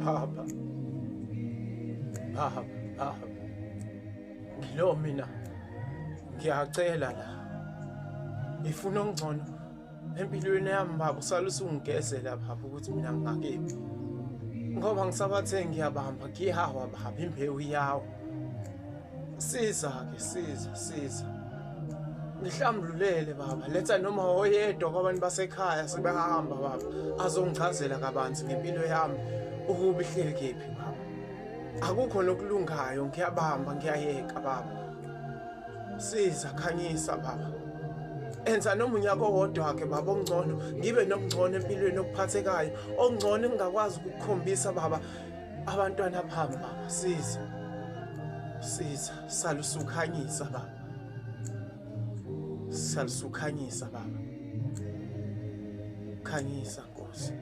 Baba, baba, baba, ngilo mina ngiyacela la, ngifuna okungcono empilweni yami baba. Usale usungigezela baba ukuthi mina ngingakephi, ngoba ngisabathe ngiyabamba ngiyawa baba, imbewu iyawa. Siza-ke, siza, siza, ngihlambululele baba. Letha noma oyedwa kwabantu basekhaya sebehamba baba, azongichazela kabanzi ngempilo yami ukuba ihleli kephi baba. Akukho nokulungayo, ngiyabamba ngiyayeka baba. Siza, khanyisa baba, enza noma unyaka owodwa-ke baba ongcono, ngibe nokungcono empilweni okuphathekayo, okungcono engingakwazi ukukukhombisa baba abantwana bami baba. Siza, siza, salusukhanyisa baba, salusukhanyisa baba, khanyisa Nkosi.